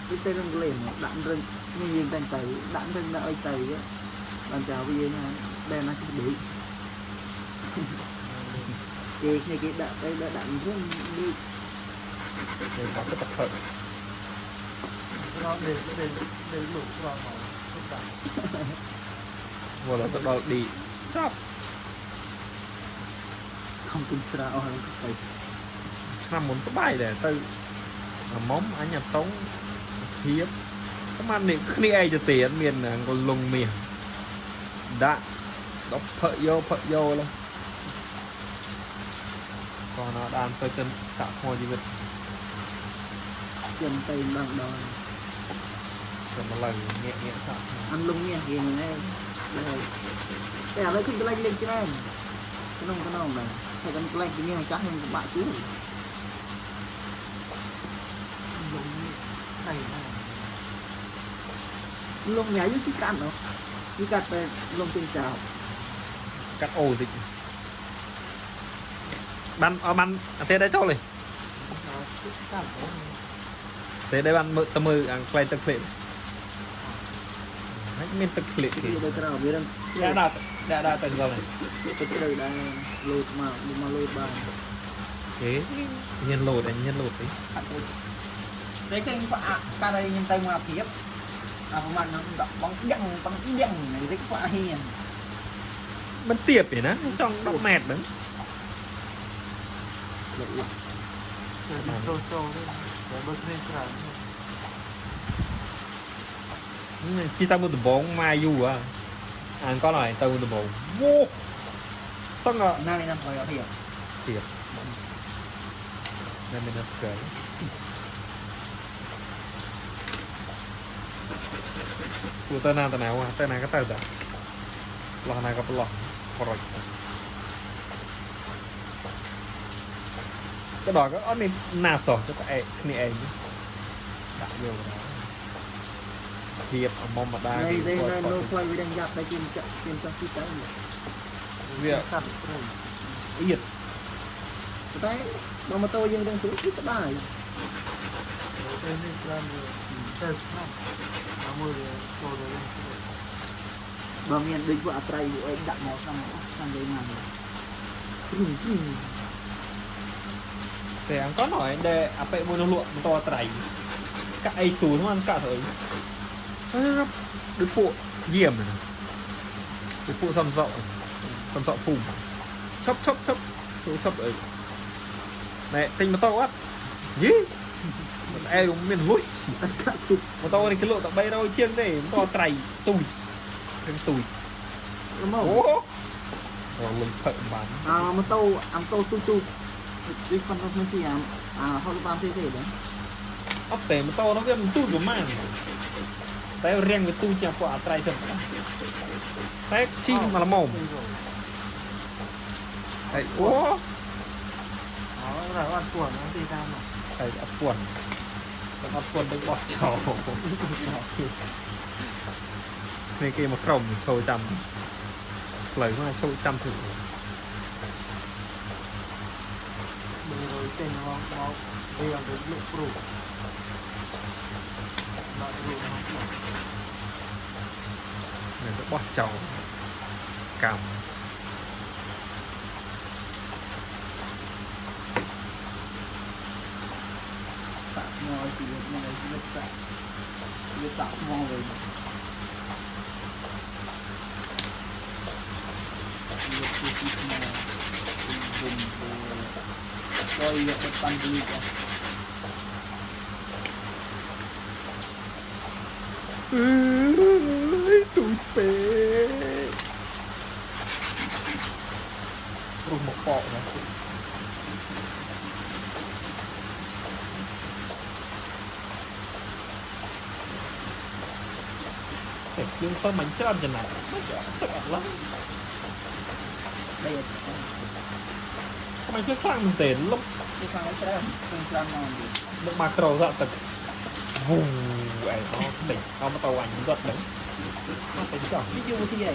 វាទៅក្នុងក្លេមដាក់រឹងនេះយើងតែងទៅដាក់រឹងដាក់អីទៅបានចៅវាណាដែលណាចេះដេកគេគ្នាគេដាក់ទៅដាក់រឹងដូច គេបាត់ទៅផឹក ក្រោមដេកដេកដេកលុកក្រោមមកទុកដាក់ វល់ទៅដល់ឌីចប់ ខំទិញស្រាអស់ហើយទៅ ឆ្នាំមុនស្បាយដែរទៅអាមុំអញអាតុងធៀបប្រហែលនេះគ្នាឯងទៅទៀតមានអង្គលងមាសដាក់ដល់ផឹកយកផឹកយកឡើយក៏ណាដានទៅទៅសាក់ថ្មជីវិត ខ្ញុំទៅម្ដងដល់ ទៅមកឡើងងាកងាកសាក់ អានលងនេះគេហ្នឹងដែរតែឥឡូវគឺកន្លែងលេងច្រើនក្នុងក្នុងដែរតែកន្លែងគេមានចាស់ខ្ញុំពិបាកជួល លងនេះដៃណា លងញ៉ៃជីកាត់នោះជីកាត់ទៅលងពេញចោល កាត់អូតិចបានអត់បានអត់ទេដែរចូលទេ កាត់បង ទេដែរបានមើលទៅមើលអាខ្លែងទឹកធ្លាក់ហើយមានទឹកធ្លាក់ វា ទៀត ទៅក្រៅវារឹង ដាក់ដាក់ដាក់ដាក់ទៅចូលនេះ ទៅជ្រៅដែរលោតមកមកលោតបាន គេញៀនលោតញៀនលោតទេ អត់ទៅតែគេផ្អាកកាត់ឲ្យខ្ញុំទៅមកព្រៀបអាប្រហែលខ្ញុំដាក់បងដឹងបងដឹងនេះផ្អាកហ៊ាន មិនទៀបទេណាចង់10ម៉ែត្រហ្នឹង លុកលុក តែចូលចូលទេតែបើគ្នាច្រើន ជីទៅមួយដំបងម៉ាយូអាអានកោះហើយទៅមួយដំបងវូសឹង ណានេះណាប្រយអត់ហ៊ាន ទៀបណែមានស្គាល់គួរទៅណាទៅណាទៅណាក៏ទៅដែរប្លោះណាក៏ប្លោះប្រុចក៏ដល់ក៏អត់មានណាសោះទៅឯកគ្នាឯងដាក់យកដល់ធៀបអមុំម្ដាយ នេះនេះនៅផ្លូវវាដឹងយ៉ាប់តែគេចាក់គេចង់ជីទៅ វា កាត់ព្រៃ អៀត តែបើម៉ូតូយើងដឹងស្រួលគឺស្ដាយ តែនេះច្រើនតែស្នាប់មួយចូលទៅវិញ បើមានដូចពួកអត្រៃពួកអីដាក់មកក្នុងក្នុងនិយាយមក តែអង្គណយដែលអាប៉េមួយនោះលក់បន្តត្រៃកាក់អីស៊ូហ្នឹងកាក់ស្អីដូចពួកយាមដូចពួកសំសក់សំសក់ភូមិឈប់ឈប់ឈប់ស៊ូឈប់អីណែទិញម៉ូតូអត់យីមិនអែមានលុយ កាក់សុប ម៉ូតូនេះគេលក់តែ300ជាងទេម៉ូតូត្រៃទូចទាំងទូច មក អូលុយផឹកបាន អាម៉ូតូអាម៉ូតូទូទូដូចប៉ុណ្ណឹងទីអាអា65 cc ដែរ អត់ទេម៉ូតូនោះវាមិនទូចប្រហែលតែរាងវាទូចជាងពួកអាត្រៃទៅតែជីមកល្មមហើយអូ អត់រអត់ពួនទីតាម ហើយអត់ពួនអត់ពួនដូចបោះចោលនេះគេមកក្រុមចូលចាំផ្លូវមកចូលចាំទៅ មើលចេញមកមកវាអត់ទៅលុកព្រុសដល់រួចមក នេះទៅបោះចោលកម្ម សាក់មកជីវិតមកជីវិតសាក់ជីវិតសាក់មកវិញជីវិតគឺទីមកគុំទៅយកទៅតាំងពី អើយទូចពេកព្រោះមកបកណាតែយើងទៅមិនច្រើនចំណាប់មិនទឹកអត់ឡើង ដីអត់ ខ្មៃខ្លាំងមែនទែនលុប គេខ្លាំងច្រើនខ្លាំងមក លុបម៉ាក្រូសាក់ទឹកវូឯងអត់តិចអត់មកទៅអញរត់ដឹងអត់ទៅចោះ នេះយូរទីហើយ